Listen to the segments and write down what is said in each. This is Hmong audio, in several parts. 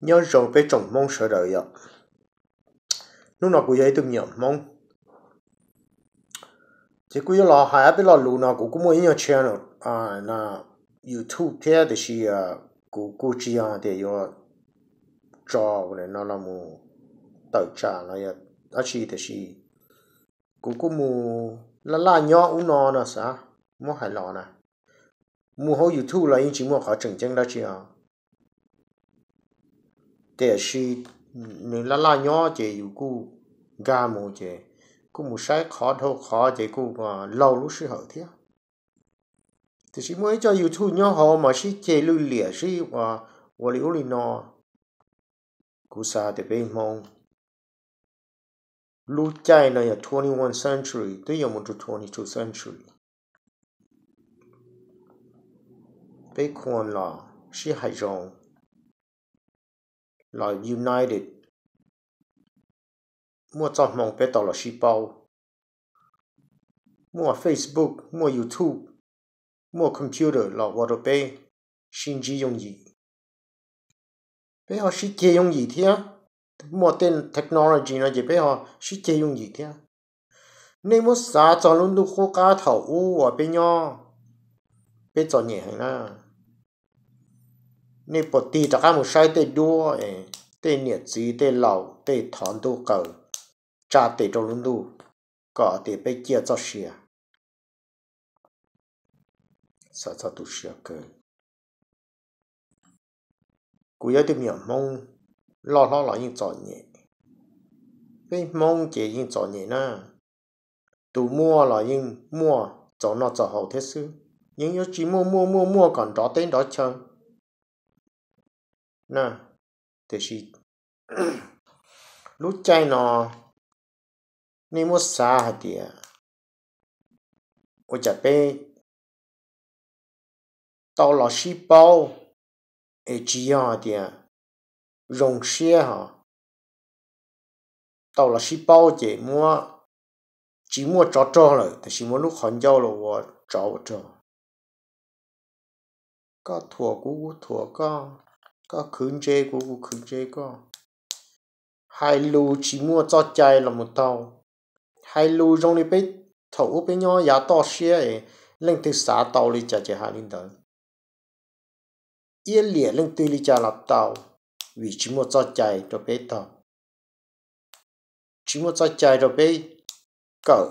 Nyob zoo peb tsoom Hmoob sawv daws yom. Hnub no kuv yog ib tug me nyuam Hmoob, ces kuv yuav los hais peb lo lus no. Kuv kuj muaj ib nyuag channel YouTube thiab, tiam sis kuv kuj tsis yog tias yuav tso no los mus tawm tsam los yog dab tsi, tiam sis kuv kuj mus laj laj nyob ub no no xav muab hais los na. Mus hauv YouTube los yeej tsis muaj qhov tseem ceeb dab tsi os. Tiam sis nws laj laj nyob ces yus kuj nkag mus ces kuj mus saib qhov dhau qhov ces kuj laug lub sij hawm thiab. Tiam sis muaj ib co YouTube nyob hauv mas sib ceg lwj liam sib ua, ua li ub li no. Kuv xav tias peb Hmoob lub caij no yog twenty-one century twb yuav mus rau twenty-two century. Peb khuam los sib hais zoo, los united, muaj txoj hmoo peb tau los sib paub, muaj Facebook, muaj YouTube, muaj computer los ua rau peb sib ntsib yooj yim. Peb ho sib ceg yooj yim thiab. Muaj tej technology no ces peb ho sib ceg yooj yim thiab. Nej muab xav txog lub ntuj qub qab thaum ub uas peb nyob, peb txom nyem heev na. Nej puas tig rov qab mus saib tej duab, tej niam txiv tej laus tej thov ntuj qaws tsa tes rau lub ntuj kom tias peb ciaj txoj sia? Xav txog tu siab kawg. Kuv yog ib tug me nyuam Hmoob, loj hlob los yeej txom nyem. Peb Hmoob ces yeej txom nyem na. Tus muaj los yeej muaj txaus noj txaus haus thiab xwb, yeej yuav tsis muaj muaj muaj muaj kom nrov teb nrov chaw na. Tiam sis lub caij no nej muab xav hais tias ua cas peb tau los sib paub, es tsis yog hais tias zoo siab ho tau los sib paub ces muab, tsis muaj tsov rog lawm, tiam sis muab lub qhov ncauj los ua tsov ua rog. Koj thuam kuv, kuv thuam koj, koj khwv ntse kuv, kuv khwv ntse koj. Hais lus tsis muaj txoj cai los mus taug. Hais lus zoo li peb thaum ub peb nyob yav toj siab es leej twg xav tau li cas ces hais li ntawd. Iab liam leej twg li cas los tau, vim tsis muaj txoj cai rau peb taug, tsis muaj txoj cai rau peb kawm,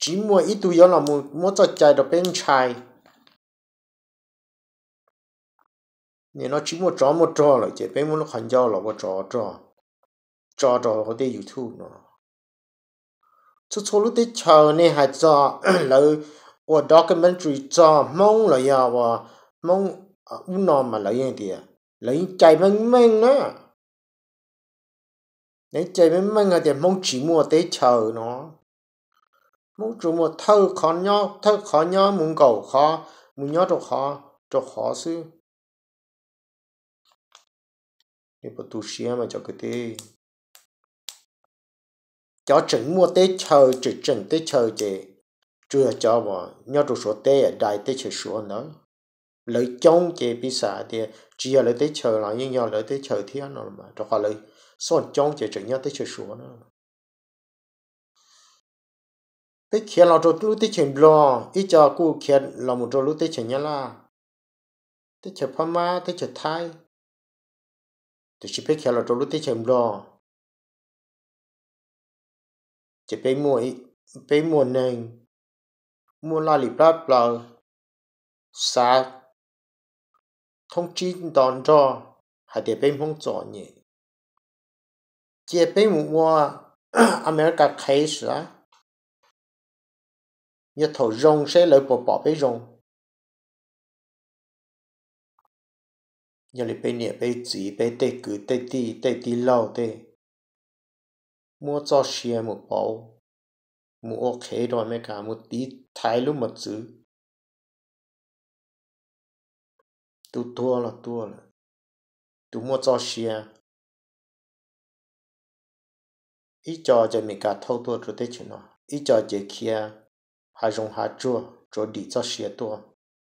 tsis muaj ib tug yuav los mus muab txoj cai rau peb ntshai. Nim no tsis muaj tsov muaj rog lawm ces peb muab lub qhov ncauj los ua tsov rog tso rau hauv tej YouTube no. Txhua txhua lub teb chaws nej hais txog, lawv ua documentary txog Hmoob los yog ua Hmoob ub no mas lawv yeej tias, lawv yeej cais meej meej na. Lawv cais meej meej hais tias Hmoob tsis muaj teb chaws no. Hmoob tsuas muaj thawj qhov nyob, thawj qhov nyob mus nkaum qhov, mus nyob rau qhov, rau qhov xwb. Nej puas tu siab mas cov kwv tij? Cov tseem muaj teb chaws, tseem tseem teb chaws ces tsuas yog cov uas nyob rau Suav teb, dai teb chaws Suav ntawd. Lawv coob ces piv xam tias tsis yog lawv teb chaws los yeej yog lawv teb chaws thiab no, rau qhov lawv xoj coob ces tseem nyob teb chaws Suav na. Peb khiav los rau lub teb chaws Nplog, ib co kuj khiav los mus rau lub teb chaws Nyab Laj, teb chaws Phab Mab, teb chaws Thaib, tiam sis peb khiav los rau lub teb chaws Nplog ces peb muaj, peb muaj neeg, muaj laj lim plab plaws, xav thoob tsib nto nroj hais tias peb Hmoob txom nyem, cia peb mus ua America case a, yog thaum zoo seb lawv puas pom peb zoo. Yog li peb niam peb txiv peb tej kwv tej tij tej tij laug tej muab txoj sia mus pauv, mus ua qhev rau Amelikas, mus tiv thaiv lub mos txwv. Tus tuag los tuag lawm, tus muaj txoj sia. Ib co ces Amelikas thauj tuaj rau teb chaws no, ib co ces khiav hav zoov hav tsuag tsuav dim txoj sia tuaj.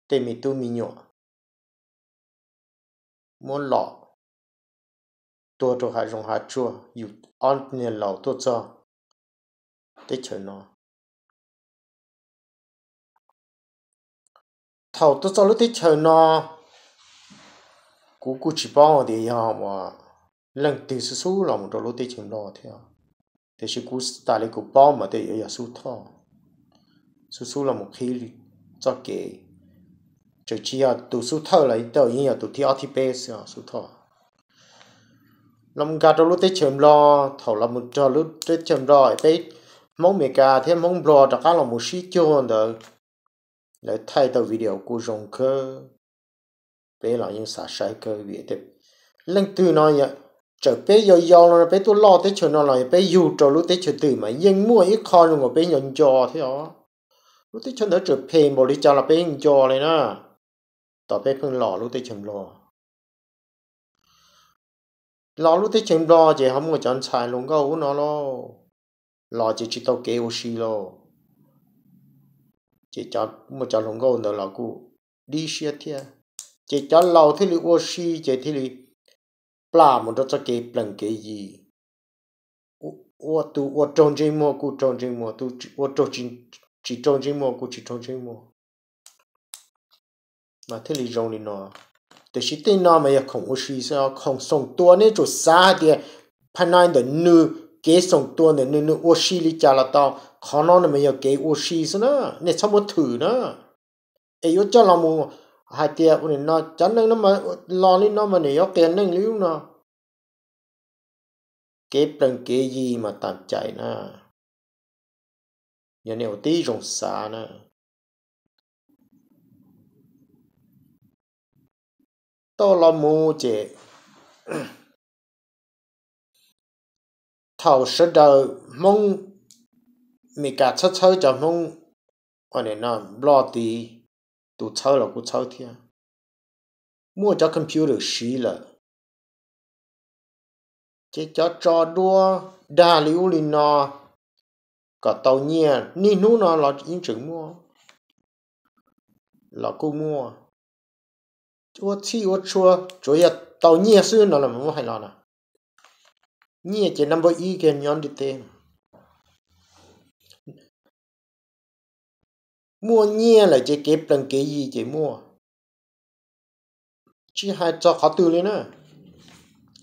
Tej me tub me nyuam muab lom, tuag rau hav zoov hav tsuag, yus ob niag laus tuaj txog teb chaws no. Thaum tuaj txog lub teb chaws no, kuv kuj tsis paub tias yog uas leej twg xub xub los mus rau lub teb chaws Nplog thiab, tiam sis kuv tas li kuv paub mas tej yog xub thawj, xub xub los mus qhib txoj kev, tseem tsis yog tus xub thawj los tej yeej yog tus thib ob thib peb xwb xub thawj. Los nkag rau lub teb chaws Nplog, thaum los mus rau lub teb chaws Nplog peb Hmoob Amelikas thiab Hmoob Nplog rov qab los mus sib cuag ntawd, lawv thaij tau video kuj zoo kawg. Peb los yeej xav saib kawg vim tias leej twg no, txawm peb yau yau no peb tuaj loj teb chaws no los yog peb yug rau lub teb chaws twg mas yeej muaj ib qho zoo nkaus peb nco nco thiab os. Lub teb chaws ntawd txawm phem npaum li cas los peb yeej nco li na. Tos peb pheej los lub teb chaws Nplog, los lub teb chaws Nplog ces ho muaj cov ntxhais hluas nkauj ub no lauj, los ces tsis tau kev ua si lauj. Ces muaj cov hluas nkauj ntawd los kuj dib siab thiab, ces cov laus thiaj li ua si ces thiaj li plam mus rau txoj kev plees kev yi. Ua tus ua raug ntsej muag kuj raug ntsej muag, tus ua raug, tsis raug ntsej muag kuj tsis raug ntsej muag, mas thiaj li zoo li no. Tiam sis tej no mas yog khoom ua si xwb, khoom xoom tua nej tsuas xav hais tias phaj nai ntawm nws, kev xoom tua ntawm nws, nws ua si li cas los tau. Qhov no mas yog kev ua si xwb na, nej txhob muab thwm na. Es yuav coj los mus hais tias ua no cov neeg no los li no mas nws yuav qias neej li ub no. Kev plees kev yi mas tam cais na, yog nej ua tib zoo xav na. Tau los mus ces thaum sawv daws Hmoob Amelikas txhawb txhawb cov Hmoob Nplog tid, tus txhawb los kuj txhawb thiab, muaj cov computer siv lawm, ces cov tso duab dag li ub li no kom tau nyiaj niaj hnub no los yeej tseem muaj, los kuj muaj. Ua txhij ua txhua tsuav yog tau nyiaj xwb no los muab hais los na, nyiaj ces number ib kiag nyob ntiaj teb. Muaj nyiaj lawm ces kev plees kev yi ces muaj. Tsis hais txog qhov twg li na,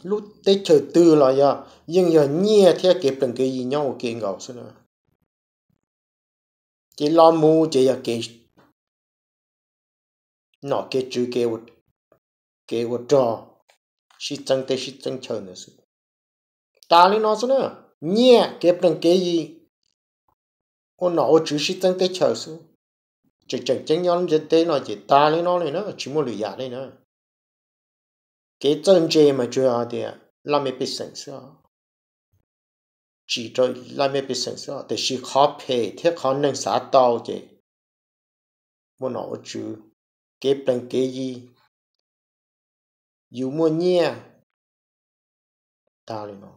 lub teb chaws twg los yog yeej yog nyiaj thiab kev plees kev yi nyob ua ke nkaus xwb na. Ces los mus ces yog kev nom kev tswv, kev ua rog, sib txeeb teb sib txeeb chaw ntawd xwb. Tas li no xwb na, nyiaj kev plees kev yi, ua nom ua tswv sib txeeb teb chaws xwb. Tseem tseem ceeb nyob ntiaj teb no ces tas li no li na, tsis muaj lwm yam li na. Kev txawj ntse mas tsuas yog hais tias laj mej pej xeem xwb, tsis rau laj mej pej xeem xwb, tiam sis qhov phem thiab qhov neeg xav tau ces muaj nom ua tswv, kev plees kev yi, yus muaj nyiaj, tas li no.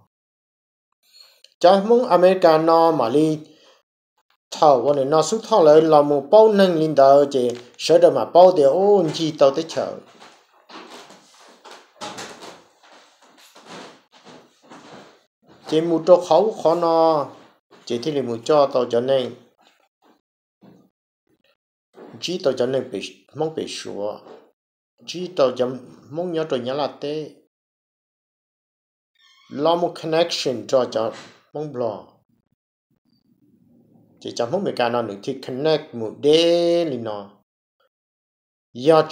Cov Hmoob Amelikas no mam li, thaum ua nim no xub thoj lawv los mus paub neeg li ntawd ces sawv daws mam paub tias ub ncig tau teb chaws. Ces mus rau qhov ub qhov no, ces thiaj li mus coj tau cov neeg, ntsib tau cov neeg Hmoob pem Suav, ntsib tau cov Hmoob nyob rau Nyab Laj teb, los mus connection rau cov Hmoob Nplog. Ces cov Hmoob Amelikas no nws thiaj connect mus deb li no. Yog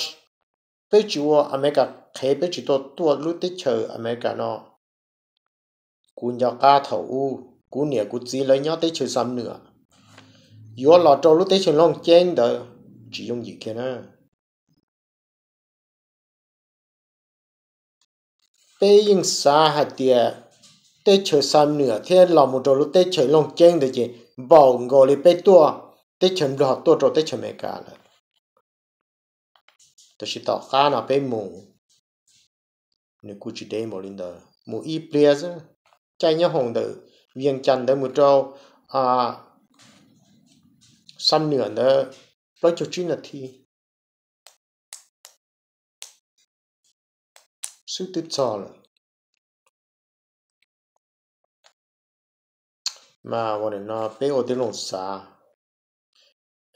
peb tsis ua Amelikas qhev, peb tsis tuaj tuaj lub teb chaws Amelikas no, kuv nco qab thaum ub kuv niam kuv txiv lawv nyob teb chaws Xam Nuam, yuav los rau lub teb chaws Looj Ceeb ntawd tsis yooj yim kiag na. Peb yeej xav hais tias teb chaws Xam Nuam thiab los mus rau lub teb chaws Looj Ceeb ntawd ces npaum nkaus li peb tuaj teb chaws Nplog tuaj rau teb chaws Amelikas lawm. Tab sis tom qab no peb mus, nws kuj tsis deb npaum li ntawd, mus ib pliag xwb. Caij nyob hoom ntawm Vias Cas ntawd mus rau Xam Nuam ntawd plaub caug tsib nas this xwb twb txog lawm. Mas ua nim no peb ua tib zoo xav,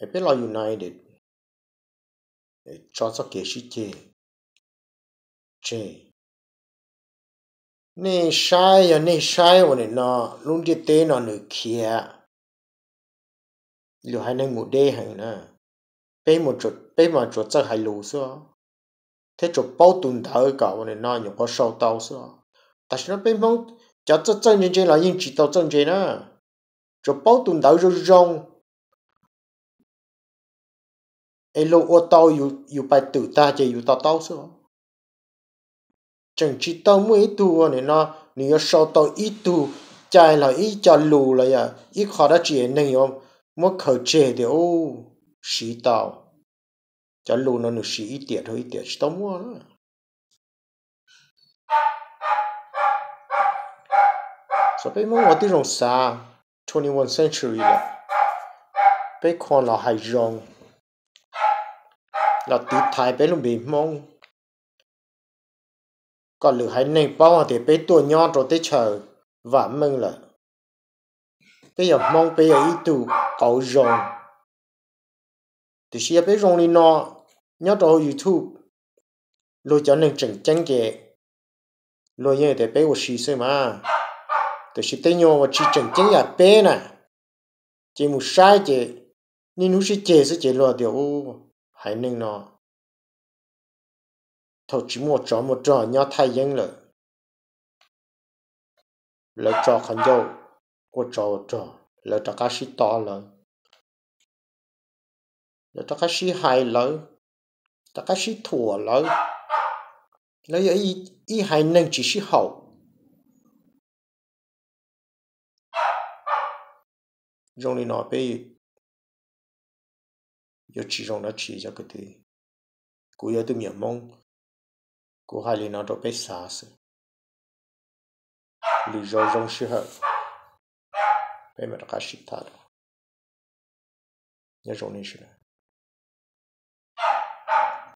es peb los united, tso txoj kev sib ceg tseg. Nej saib, yog nej saib ua nim no lub ntiaj teb no nws khiav, lwm haiv neeg mus deb heev na, peb mas tsuas txawj hais lus xwb, thiab tsuas paub tus ntawv kom ua nim no nyuam qhuav sau tau xwb. Tam sim no peb Hmoob cov txawj txawj ntse ntse los yeej tsis tau txawj ntse na, tsuas paub tus ntawv zoo zoo, es luag ua tau, yus pais twm tag ces yus to taub xwb. Tseem tsis tau muaj ib tug ua nim no nws yuav sau tau ib tug cai los ib co lus los yog ib qho dab tsi neeg yuav muab khaws tseg tias u, siv tau. Cov lus no nws siv ib tiam dhau ib tiam, tsis tau muaj na. Xyov peb Hmoob ua tib zoo xav, twenty-one century lawm, peb kho los hais zoo, los tiv thaiv peb lub npe Hmoob, kom lwm haiv neeg paub hais tias peb tuaj nyob rau teb chaws vam meej lawm. Peb yog Hmoob, peb yog ib tug qauv zoo. Tiam sis yog peb zoo li no nyob rau hauv YouTube, luag cov neeg tseem ceeb ces luag yeej tias peb ua si xwb mas. Tiam sis tej nyuag uas tsis tseem ceeb yam peb na, ces mus saib ces niaj hnub sib ceg xwb ces luag tias u, haiv neeg no thaum tsis muaj tsov muaj rog nyob thaj yeeb lawm, lawv tso qhov ncauj ua tsov ua rog, lawv rov qab sib to lawv, lawv rov qab sib hais lawv, rov qab sib thuam lawv, lawv yog ib haiv neeg tsis sib haum. Zoo li no peb yuav tsis zoo dab tsi cov kwv tij. Kuv yog tus me nyuam Hmoob, kuv hais li no rau peb xav xwb. Lwm zaus zoo sij hawm peb mam rov qab sib tham dua. Nyob zoo nej sawv daws.